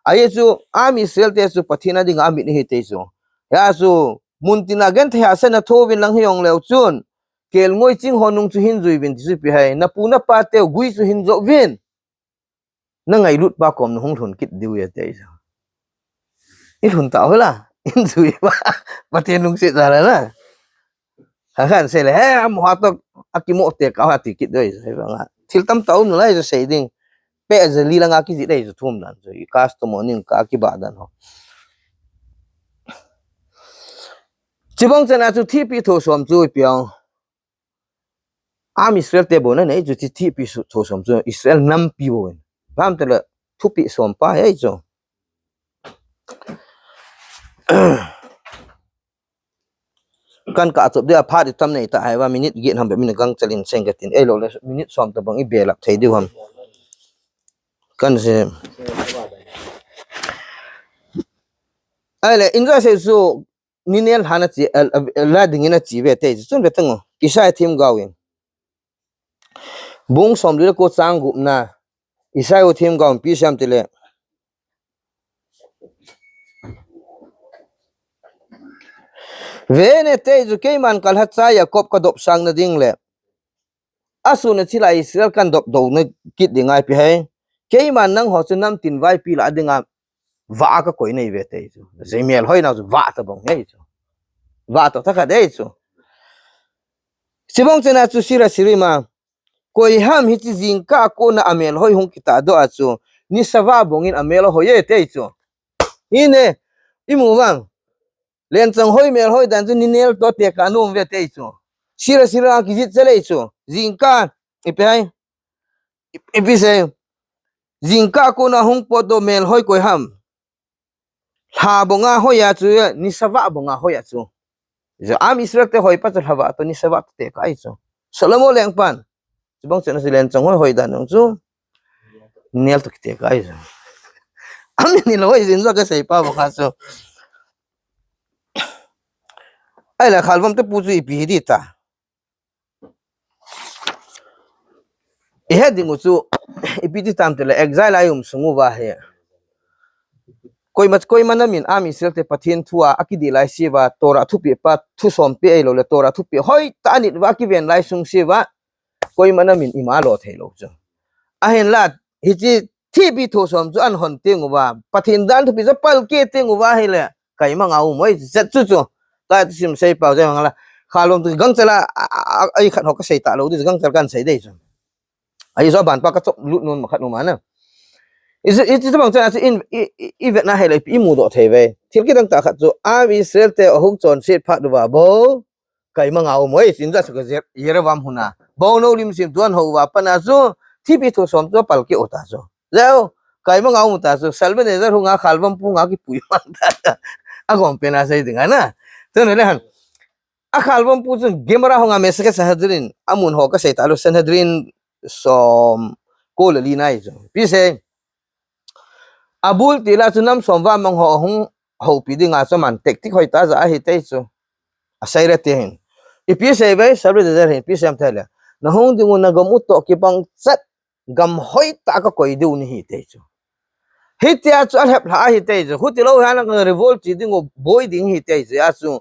ahi chu, am Israel te chu Pathen a dinga amit hi te chu. Hia chu, mun tina genthei a sa na tho vin lang hi jong leu chun, kelngoi ching ho nung chu hin jui vin ti chu ipi hai, na pu na pa teu gui chu hin jo vin. Na ngailut pa kom na hung lhun kit diu e te. I lhun ta hoi la. In jui pa. Pathen lungset ja la na. Ha khan sei le, he, amo ha to, a kimo te ka ha ti kit doi. Sei ba nga. Thil tam ta um lai sei ding. Pe ja li la nga ki ji dei thum dan. So, i custom ning ka ki ba dan ho. Chibang chena chu thipi tho som chu ipi ang. Am Israel te bou na nei chu thi, thipi su, tho som chu Israel nampi bou in. Bam te le thupi som pa hi chu. Kan ka chop dia phat i tam nei ta hai va minute get ham be minute gang chalin seng ka tin. Ei lo le minute som ta bang i belap thei diu ham. Kan se. Ai le, inja se su, ni nel hana chi, eh, eh, la dingin a chi ve te, chun ve tango. Isaiah thim gao in. Bung som li le ko chang gup na. Isaiah thim gao in pi siam ti le. Ve ne te chu keiman ka lhacha Jacob ka dopsang na ding le. Asun a chila Israel kan dopdou na kit ding ai pi hai. Keiman nangho chu namtin vaipi la dinga va ka koi nei ve te chu. Jimel hoi na chu va ta bong hei chu. Va to ta ka dei chu. Chibong chena chu sira sirima. Koi ham hichi jingkah a kona amel hoi hung kita do a chu. Nisa va bongin amel hoi e te chu. Hi ne, i mu vang. Lenchang hoi mel hoi dan chu ni nel to te ka num ve te chu. Sira sira kijit che le chu. Jingkah, i pe hai. I, i pi se. Jingkah kona hung pot do mel hoi koi ham. Lha bonga hoi a chu, nisa va bonga hoi a chu. Chu am Israel te hoi pa chu lha va to nisa va to te ka ai chu. Solomon lengpan. Chibong chena si lenchang hoi hoi dan nung chu. Nel to kite ka ai chu. Am ni lo hoi jin zo ka sei pa bo ka chu. Ai la khalvom te pu chu ipi hi di ta. I he ding u chu, ipi ti tam te le exile a i um sung uva he. Koima, koima namin am Israel te Pathen thu a, a kidi lai si va, Torah thupi pa, thu som pe ei lo le, Torah thupi hoi ta anit va kiven lai sung si va, koima namin ima lo thei lo chu. Ahin la, hichi Thipi thu som chu an hon teng uva, Pathen dan thupi chu palke teng uva hile, kaimang a um oi, zet chu chu. Tua tu sim sei pau jeng la, khalvom tu gangchela, a, a, a, ai khat ho ka sei ta lo, tu gangchel kan sei dei chu. Ai jo ban pa ka chop lut nun ma khat nu ma na. I, i, i, bang chen a chu in, i, i, i vet na hile, i mu do thei ve. Thil kidang ta khat chu, a Israel te a hung chonset phat uva bo. Kaimang a um oi, sin ja su ka zer, Yerevam huna. Bau no lim sim tuan ho va pana chu, thipi thu som chu palke o ta chu. Leo, kaimang a um ta chu, Shalmaneser hunga khalvom pu nga kipui man ta. A gom pen a sei ding ana. Tu ne le han. A khalvom pu chu Gemara hunga Masekhet Sanhedrin, amun ho ka sei ta lo Sanhedrin som ko le li nai chu. Pi sei. Abul ti la chu nam som va mang ho hung ho pi ding a chu man tek tik hoi ta ja ahi te chu. A sei re te hin. Ipi sei ve, Shalmaneser hin, ipi sem thei le. Na hung ding u na gam u to kibang chat gam hoi ta ka koi diu ni hi te chu. Hitia chu a lhep lha ahi te chu. Huti lo hian a revolt chi ding u boi ding hi te chu. A chu.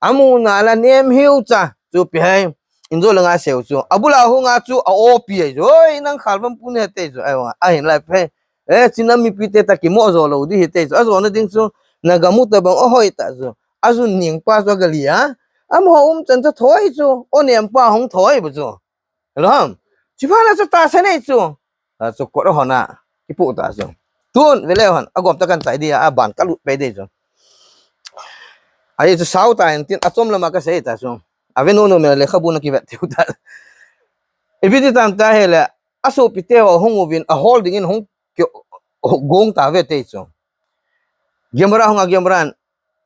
Amu na la nem hiu cha chu pi hai. Injo langa seu chu. Abula hunga chu a o pi ai chu. Oi, nang khalvom pu ne te chu. Ai wa, ahin lai pi hai. Eh, chinam mipi te ta kimo zo lo di hi te chu. A zo na ding chu, na gam u ta bang o hoi ta chu. A zu ning pa chu a ga li a. Am ho um chan cha thoi chu. O nem pa hung thoi bu chu. Hello ham. Chi pha na chu ta sa nei chu. A chu ko ro hona. Ki pu ta chu. Tun, ve le hon. A gom ta kan chai di a, a ban ka lut pe di chu. Ai chu sau ta en tin, a chom lama ka sei ta chu. A ve nu nu me le khabu na ki vet tiu ta. Ipi ti tam ta he le. A sopi te ho hung uvin a hol dingin hung kio, gong ta ve te chu. Gemara hunga Gemara in,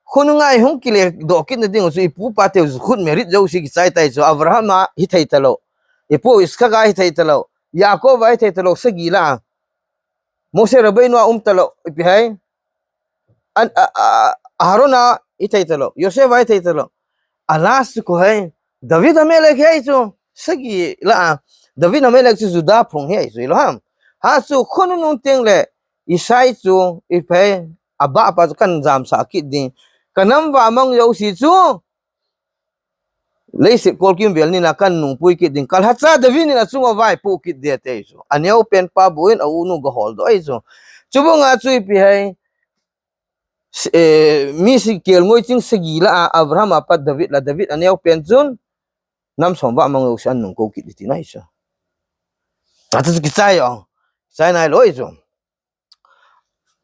khun ngai hung kile do kit na ding chu i pu pa te khut merit jo si ki chai tai chu Abraham a hi thei ta lo. I pu Iskak a hi thei ta lo. Yaakov a hi thei ta lo sagi la. Moshe Rabbeinu a um ta lo. Ipi hai. An, a, a, Aharon a hi thei ta lo. Yosef a hi thei ta lo. A last ko hai. David Hamelech hi chu. Sagi la a. David Hamelech chu Juda phung hi chu. Ilo ham. Ha chu khun nun teng le. Isai chu. Ipi hai. A ba pa chu kan jam sa kit ding. Ka nam va mang jo si chu. Leiset kolkim vel nina kan nungpui kit ding. Ka lhacha David in a chunga vai pu kit dia te chu. A neo pen pa buin a unu ga hol do ai chu. Chubanga chu ipi hai, eh, mi si kel ngoi ching sagi la a Abraham a pat David la David a neo pen chun. Nam som va mang lo si an nung ko kit ti nai chu. Ta chu ki chai o. Chai nai lo ai chu.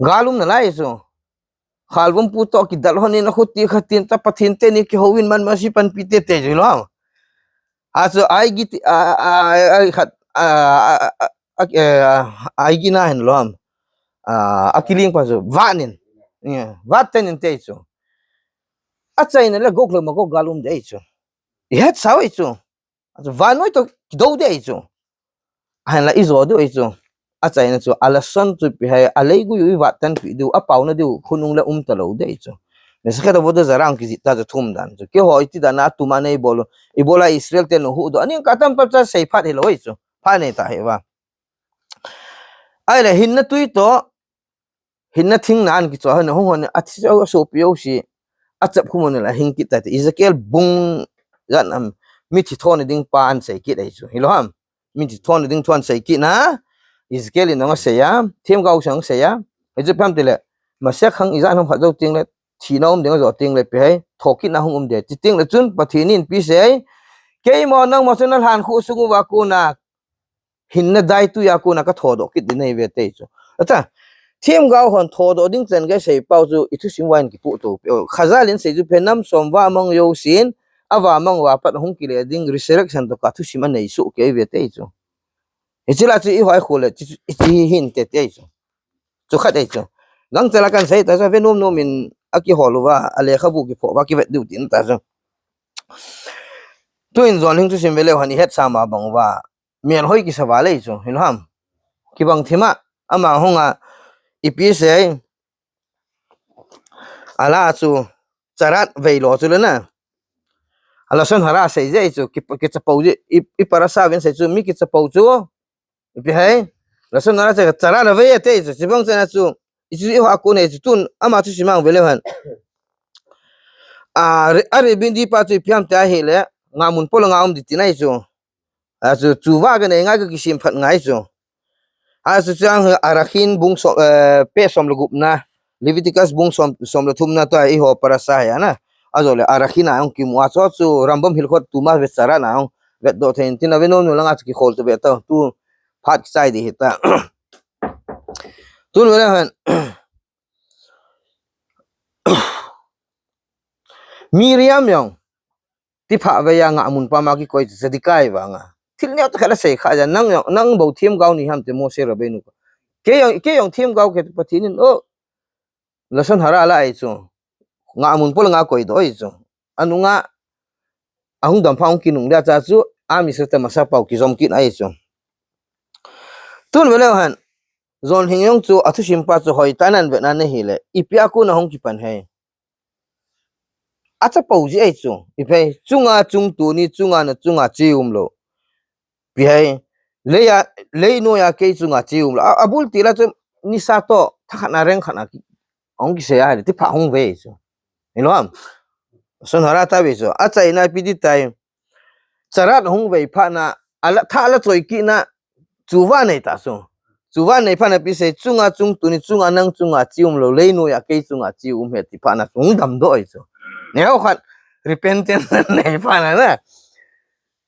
Galum na lai chu. Khalvom pu to kidal honin a khuti khatin ta Pathen te ni kihoin man masi panpi te te jui lo. A chu ai gi ti, a, a, a, a, khat, a, a, a, a, a, ai gi na hin lo ham. A, a kiling pa chu. Vanin. Yeah. Vat tenin te chu. A chaina le gok lo ma gok galum de chu. I het sao chu. A chu van noi to kido de chu. Ahin la i zo de chu. Achaina chu, alashon chu ipi ham, aleigui u ivat tanpi diu, apauna diu, khonung le um talou ding chu. Mesachet avodah zarah kijih ta chu thum dan chu. Keiho iti dan a tuma nei bol u. Ibola Israel te nahuhdoh. Aning ka tam pa cha seiphat hilou chu. Pha nei ta hi va. Ahile hinna tui toh, hinna thing nan kicho hon, hung hon, athi asopi jouse, achap khum un la hing kit ta te. Ezekiel bung ijat ham, mithi thona ding pa ahin sei kit ahi chu. Hilou ham. Mithi thona ding thu ahin sei kit na, Ezekiel in jong asei a, themgao sang asei a, hichu ipi ham tile, Mashiach khang ijat ham khat jou teng le, thina um ding ajo teng le ipi ham, thokitna hung um ding, ti teng le chun, Pathen in ipi asei, keima nangma chun nalhan khu sung uva kona, hinna dai tui a kona kathodoh kit ding nahi ve ti chu. Acha, themgao hon thodoh ding chan kasei pau chu, ithusim uva in kipoh to. Khajal in asei chu ipi ham, nam som vamang jousen, avamang uva pat hung kile ding, resurrection toh ka thusim anei soh kei ve ti chu. Hiche la chu ihoi khu le, hiche hi hinte ti chu. Chu khat ahi chu. Gangchal a kahin sei ta chu, ve nom nom in akihol uva, alekhabu kiphoh uva, kivet diu tin ta chu. Tuin John Hing thusim ve leu hen ihet sa ma bang uva. Melhoi kisa val ahi chu, hilou ham. Kibang thim a, ama hung a, ipi asei. Ala chu, tzaraat veilo chu le na. Alashon hara asei jeh chu, ki, kichapou jeh, i, i parasha uvin asei chu, mi kichapou chu. Ipi ham, lashon hara chu, tzaraat avei ati chu, chubang chana chu, ichu iho a kon ahi chu tun, ama thusim a ve leu hen. A, re, a rebbe dipa chu ipi ham ti ahile, ngamun polanga um ding tina ahi chu. Achu, chuva kanei ngai, kakisem phat ngai chu. Achu chang Arachin bung som, eh, peh som le gupna, Leviticus bung som, som le thumna toh iho parasha ahi na. Ajole Arachin a jong kimu a chu chu Rambam Hilchot tuma ve tzaraat na jong vetdoh thei in tin, ave nom nom langa chu kikhol to ve ta tu phat kichai ding ahi ta. Tun ve leu hen. Miriam jong. Tipha vei a ngamun pama kikoi chu Zedekiah vanga. Thil neo tah khat asei kha jeh a nang jong, nang bou themgao nahi ham ti Moshe Rabbeinu. Kei jong, kei jong themgao kei Pathen in, oh, lashon hara la ahi chu. Ngamun polanga koidoh ahi chu. Anunga, ahung dam pha hung kinungle a chu, Am Yisrael te masapau kijom kit ahi chu. Tun ve leu hen, John Hing jong chu, athusim pa chu hoitah in ahin vet na ahile, ipi a kona hung kipan ham. Achapou jeh ahi chu, ipi ham, chunga chung tuni, chunga na chunga che umlou. Ipi ham, lei a, lei noiya kei chunga che umlou. A, abul til a chu, nisa toh, thakhat na rengkhat na ki, hung kisei ahile, tipha hung ve chu. Hilou ham. Lashon hara ta ve chu. Achaina ipi ti tai. Tzaraat hung vei phat na, ala, tha ala choi kit na, chuva nei ta chu. Chuva nei phat na ipi asei, chunga chung tuni, chunga nang chunga che umlou, lei noiya kei chunga che um ahi ti phat na chu hung damdoh ahi chu. Neo khat, repentance nei phat na na.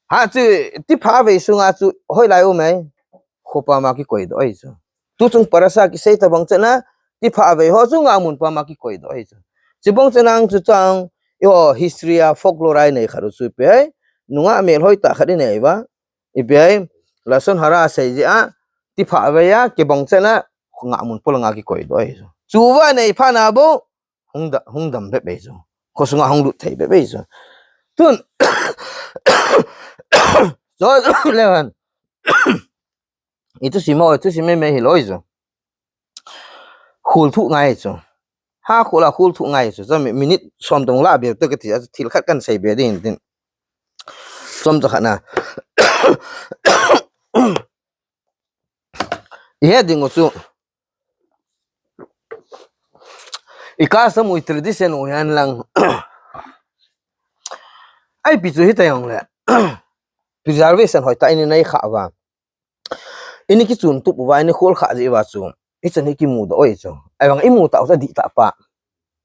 Ha chu, tipha vei sunga chu, hoilai um ham. Khopa ma kikoidoh ahi chu. Tuchung parasha kisei tabang chana, tipha vei ho chu ngamun pama kikoidoh ahi chu. Chubang chana chu chang, eiho history a folklore a inei khat u chu ipi ham, nungah melhoi tah khat inei uva, ipi ham, lashon hara asei jeh a, tipha vei a, kibang chana, ngamun polanga kikoidoh ahi chu. Chuva nei phat na bou, hung da, hung dam bep ahi chu. Khosunga hung lut thei bep ahi chu. Tun, chu leu hen. Ithusim a, ithusim mei mei hilou chu. Khul thu ngai chu. Ha khul a khul thu ngai chu. Chu mi, minute som tong la be to kati a thil khat kahin sei be ding tin. Chomcha khat na. Ihe ding u chu. I custom u i tradition u hihen lang. Ipi chu hita jong le. Preservation hoitah in inei kha uva. Ini kichun tup uva, ini khol kha jeh uva chu. Ichan hi kimudoh ahi chu. Ahivang imu tau chu adih tah pa.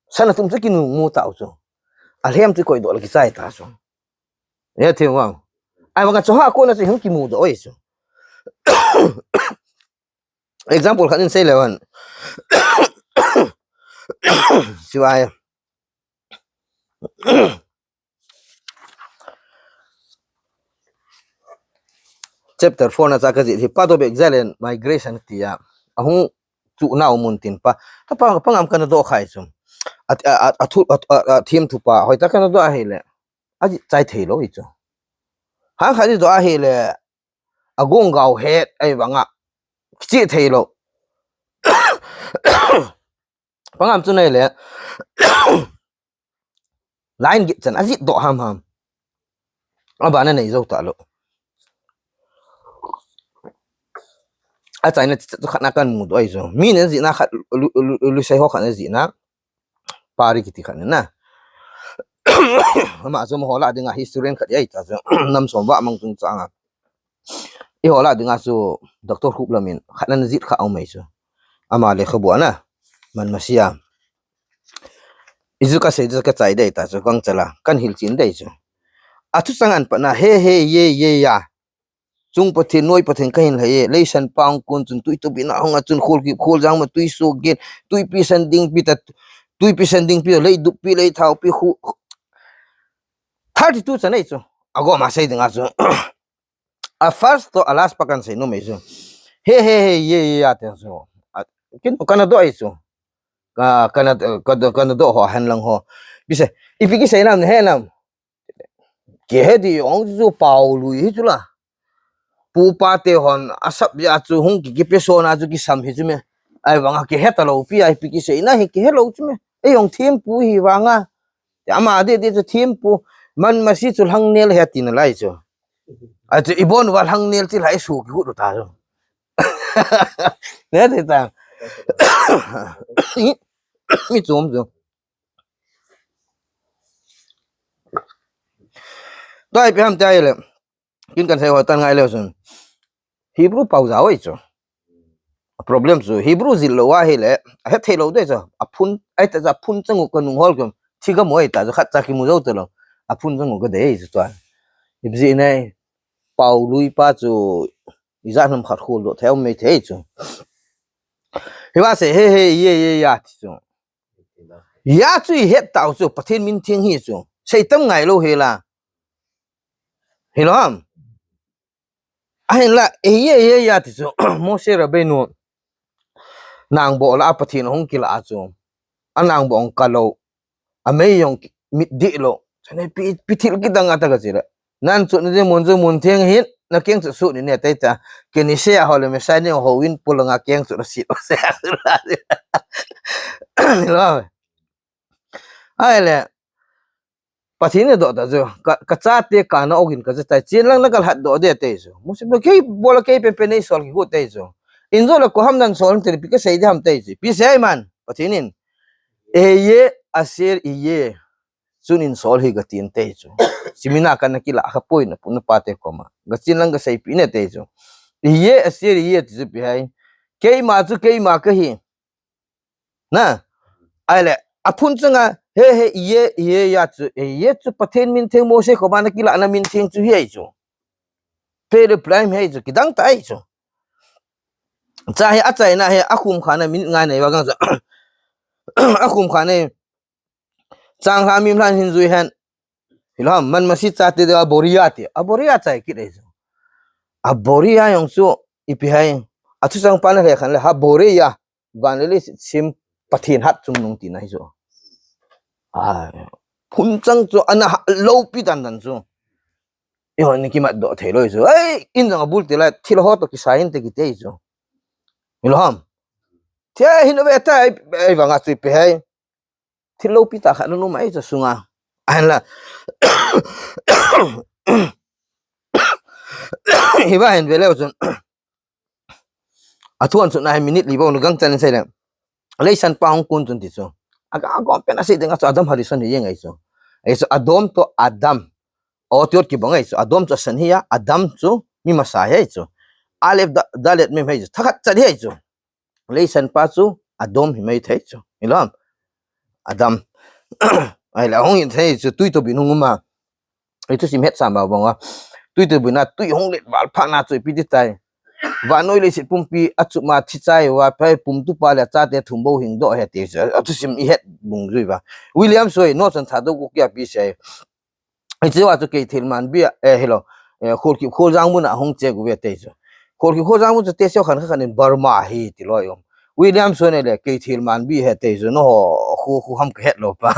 Sana tum chu kimu tau chu. Alhem chu koidoh le kichai ta chu. Ye thim vang. Ahivang a chu ha kona chu hung kimudoh ahi chu. Example khat in sei leu hen. Chu ai. Chapter four na cha kajih hi Path of Exile and Migration tia. Ahung chu nau mun tin pa. Ta pa, pa ngam kana doh khai chu. A, a, a, a thu, a, a, a thim thu pa. Hoitah kana doh ahile. Aji chai thei lou hi chu. Ha kha ji doh ahile. Agong gao het ahivang a. Kichih thei lou. Pangam chu nei le. Line git chan ajih doh ham ham. Abana nei jou ta lou. Achaina chu khat na kan mu doh ai chu. Mi nei jihna khat lu, lu, lu, lusei ho khat na jihna. Pari kiti khat na. Ama chu amaho lah dinga historian khat ai ta chu. Nam som vah mang chung changa. Eiho lah dinga chu Doctor Khup lamin khat na jih kha aum mai chu. Ama lekhabu ana. Man masia. Ichu kasei chu kachai dei ta chu kang chala. Kan hilchen dei chu. Athu chang an pa na he he ye ye ya. Chung Pathen, noi Pathen kahin lhai e. Leisan pa hung kun chun tui tobina hung a chun khol kip khol jang ma tui so gen. Tuipi san ding pi ta. Tuipi san ding pi, lei dup pi, lei thao pi khu. Thirty-two chan ei chu. Agoma sei dinga chu. A first to a last pa kan sei nom ei chu. He he he ye ye ya te chu. A, kin kana doh ei chu. Ka, kana, ka, kana doh ho hen lang ho. Bise, ipi kisei nam he nam. Kihe di ong chu pau lui hi chu la. Pu pa te hon asap ya chu hung ki, kipe so na chu kisam hi chu me. Ai vanga kihe ta lou pi ai pi kisei na hi kihe lou chu me. Ei ong thempu hi vanga. Te ama de de chu thempu. Man masi chu lhang nel he tina lai chu. Ai chu ibon va lhang nel chi lai su ki gu ta chu. Ne te ta. Mi chom chu. Doi pi ham tai le. Kin kan sei ho tan ngai le sun. Hebrew pau jao ei chu. A problem chu Hebrew jil lou a hi le. A het thei lou de chu. A phun, ai ta cha phun chang u ka nung hol kum. Thi ka moi ta chu khat cha ki mu jou ta lou. A phun chang u ka de ei chu tua. Ip ji nei. Pau lui pa chu. Ijat nam khat khol doh thei um mai thei chu. Hi va se he he ye ye ya ti chu. Ya chu i het tau chu, Pathen min theng hi chu. Seitam ngai lou hi la. Hi lou ham. Ahin la, e ye ye ya ti chu. Moshe Rabbeinu. Nang bo la a Pathen hung kila a chu. A nang bo hung ka lou. A mei jong mit di lou. Chane pi, pi thil kidang a ta ka chi la. Nan chu ni mun chu mun theng hin, na keng chu su ni ne tai ta. Ke ni se a ho le me sai ni ho win pulanga keng chu la si o se a su la. Ni lo. Ai le. Pathen ni doh ta chu. Ka, ka cha te ka na ogin ka cha tai. Chin lang na ka lhat doh de te chu. Musi pe kei bola kei pe pe nei sol ki hu te chu. In jo la ko ham nan sol te pi ka sei de ham te chu. Pi sei man. Pathen in. Ehyeh asher ehyeh. Chun in sol hi ka tin te chu. Simina ka na kila ka poi na pu na pa te koma. Ka chin lang ka sei pi ne te chu. Ehyeh asher ehyeh ti chu pi hai. Keima chu keima ka hi. Na. Ai le. A phun changa he he ehyeh ehyeh ya chu. Ehyeh chu Pathen min theng Moshe koma na kila na min theng chu hi ai chu. Pe le prime hai chu. Kidang ta ai chu. Cha hi a chaina hi a khum kha na minute nga nei va gang chu. A khum kha nei. Chang hla mim hlan hin jui hen. Hi lo ham, man masi cha te de a boria te. A boria chai kit ei chu. A boria jong chu ipi hai. A thu chang pa na le khan le ha boria. Van le le sim Pathen hat chung nung ti na hi chu. A phun chang chu ana ha lo pi dan dan chu. I hon ni kimat doh thei lo chu. Ei, in jong a bul te la thil ho to kisai in te ki te chu. Hi lo ham. Thia hin ve ta ei, ei vanga chu ipi hai. Thil lo pi ta khat nu mai chu sunga. Ahin la. Hi va hin ve leu chun. A thuan chun a hin minute li bo nu gang chan sei le. Leisan pa hung kun chun ti chu. A ga gom pen a sei ding a chu Adam Harishon hi jeng ei chu. Ei chu Adam to Adam. O tiot ki bang ei chu. Adam chu san hi a. Adam chu mi masa hi ei chu. Aleph da, dalet mim hi ei chu. Thakhat chat hi ei chu. Leisan pa chu Adam hi mai thei chu. Hi lo ham. Adam. Ai la hung in thei chu tui to bin hung uma. Ei thu sim het sam ba bang a. Tui to bin a tui hung let val pha na chu ipi ti tai. Vannoi leiset pumpi a chu ma thi chai va pai pum tu pa le cha te thum bo hing doh he ti chu. A thu sim i het bung jui va. William Soi no chan tha do ku kia pi sei. Hiche va chu kei thil man bi a, eh, hi lo, eh, Kholkip Kholjang mun a hung che gu ve te chu. Kholkip Kholjang mun chu te seo khan kha khan in Burma hi ti loi um. William Soi ne le kei thil man bi he te chu no ho khu khu ham ka het lo pa.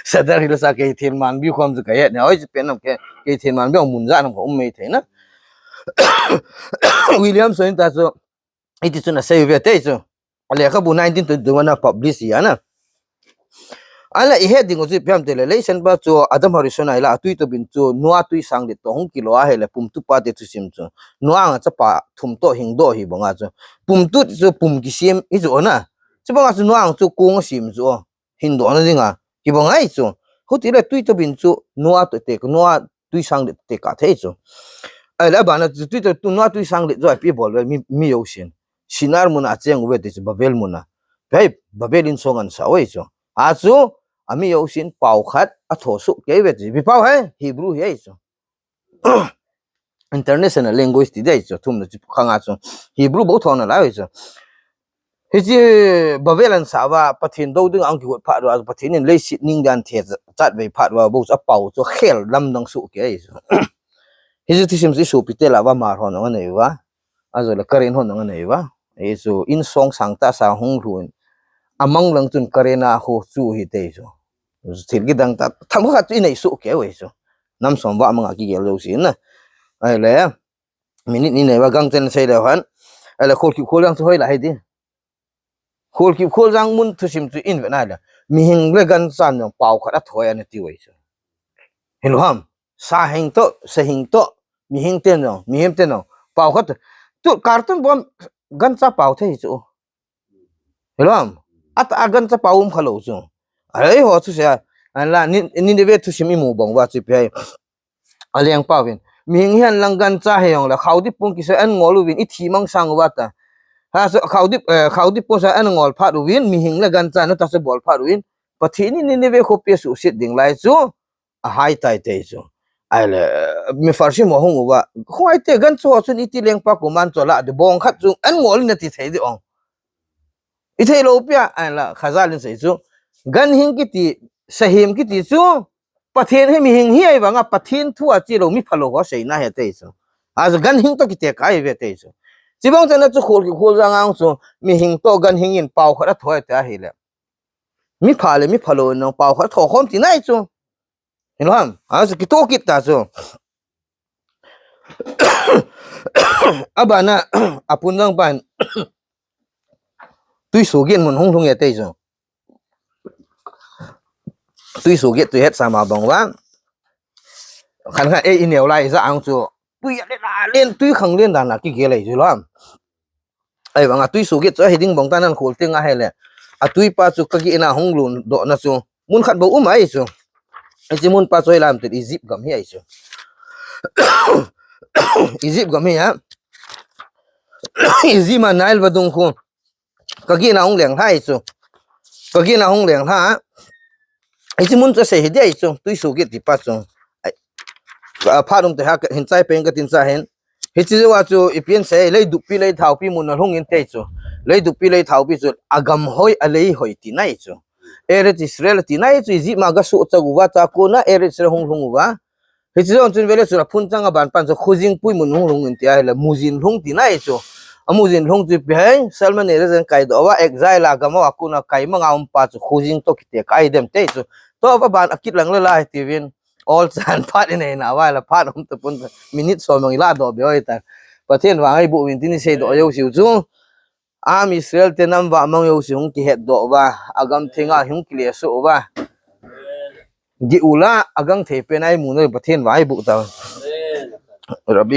Sadar Hills a kei thil man bi khom chu ka het ne. Oi chu pen nam ke kei thil man bi ong mun ja nam ka um mai thei na. William Soi ta chu Hiti chu ana sei uve te chu. Alekhabu nineteen twenty-one a publish hi ana. Ahinla ihet ding u chu ipi ham itile, Leisenpa chu Adam Harishon a ahila atwi tobin chu Noah twisanglet toh hung kilo ahile pumtupa te thusim chu. Noah anga chapa thum toh hingdoh hi banga chu. Pumtu chu pum kisem hi chu ana. Chubanga chu Noah chu kong asem chu. Hingdohna dinga kibang ahi chu. Hutile twi tobin chu Noah toh te, Noah twisanglet toh tekah thei chu. Ahile abana chu twi to, Noah twisanglet chu ipi bol uve mi, mi jousen. Shinar muna acheng uve ti chu Babel muna. Hei, Babel in song ana sa uve chu. Achu, ami jousen pao khat atho soh kei uve ti. Ipi pao ham, Hebrew hi ahi chu. International language ti ding ahi chu, thumna chu khanga chu. Hebrew bou thona lai ahi chu. Hiche Babel ana sa uva, Pathen dou dinga ahung kigot phat uva, Pathen in leiset ning dan thechat vei phat uva, bou chu apao chu khel lamdang soh kei ahi chu. Hiche thusim chu isopi te lah uva Mar hon jong anei uva. Ajole Karen hon jong anei uva. Hichu insong sangtah sang hung lhun. Amang lang chun Karen a ho chu hite chu. Thil kidang tah, themkhat chu inei soh kei uve chu. Nam som vah manga kigel jouse na. Ahile, minute ni nei uva gangchel sei leu hen. Ahile, Kholkhip kholjang chu hoilai hiding. Kholkhip kholjang mun thusim chu ivet na le. Mihing le gancha in jong pao khat athoi ana ti uve chu. Hilou ham. Sahing toh, sahing toh. Mihing ten jong, mihem ten jong. Pao khat. Tu carton bom gancha pao thei chu. Hilou ham. At a gancha pao um khalou chu. Ahile eiho thusei a. Ahinla Nin-, Nineveh thusim imu bang uva chu ipi ham. Alengpa uvin. Mihing hihen lang gancha hijongle khaodip pung kisa ana ngol uvin ithi mang sang uva ta. Ha, so khaodip, eh, khaodip pung sa ana ngol phat uvin, mihing le gancha na tah sa bol phat uvin. Pathen in Nineveh khopi asuhset ding lai chu. Ahai tai te chu. Ahile, eh, Mepharshim ho hung uva. Hung ai te gancha ho chun iti lengpa koima ana cho lah ding bong khat chu ana ngol in ati thei ding ong. Ithei lou pia, ahinla, Chazal in asei chu. Ganhing kiti, sahem kiti chu, Pathen hi mihing hi ahi vanga, Pathen thu a chelou, mi phalou ho seina ahi ati chu. Achu ganhing toh kitekah ahi uve ati chu. Chubang chana chu Kholkhip kholjang a chu, mihing toh ganhing in pao khat athoi ati ahile. Mi pha le mi phalou in jong pao khat atho khom tina ahi chu. Hilou ham, achu kitoh kit ta chu. Abana, apunjang pan. Twiso gin mun hung lhung e ati chu. Twiso gin twi het sama bang uva. Khan khan ei ineo lai ja ang chu. Twi a le la len, twi khang len dan a kigel ahi chu lou ham. Ahivanga twiso gin chu ahi ding bang tan ana khol teng ahile. Atwipa chu kagin a hung lundoh na chu. Mun khat bou um ahi chu. Hiche munpa chu hoilam ti Egypt gam hi ahi chu. Egypt gam hi a. Egypt a Nile vadung khu. Kagin a hung leng lha ahi chu. Kagin a hung leng lha. Hiche mun chu asei hi ding ahi chu. Twiso gin tipa chu. Ai. Ka phat um te ha hin chai peng katin cha hin. Hiche jou a chu ipi asei, lei duppi lei thaupi mun a lhung inte chu. Lei duppi lei thaupi chu agam hoi, alei hoi tina ahi chu. Eretz Israel tina ahi chu, Egypt ma gasuh chauva chu akona Eretz Israel hung lhung uva. Hiche jou chun vele chu aphun chang a ban pan chu khojing pui mun hung lhung inte ahile mujin lhung tina ahi chu. Amujin lhung chu ipi ham, Shalmaneser in kaidoh uva, exile a gam a kona kaimang a um pa chu khojing toh kitekah ahi dem ati chu. Toh aban akit lang le lai tiuvin. Ol chan phat inei na uva la phat um tapon minute som mang ila doh be oi ta. Pathen vang ahi boh uvin tin isei doh jouse u chu. Am Israel te nam vah mang jouse hung kihet doh uva. Agam thenga hung kile soh uva. Geula agang thei pen a imu na Pathen vang ahi boh ta. Rabbi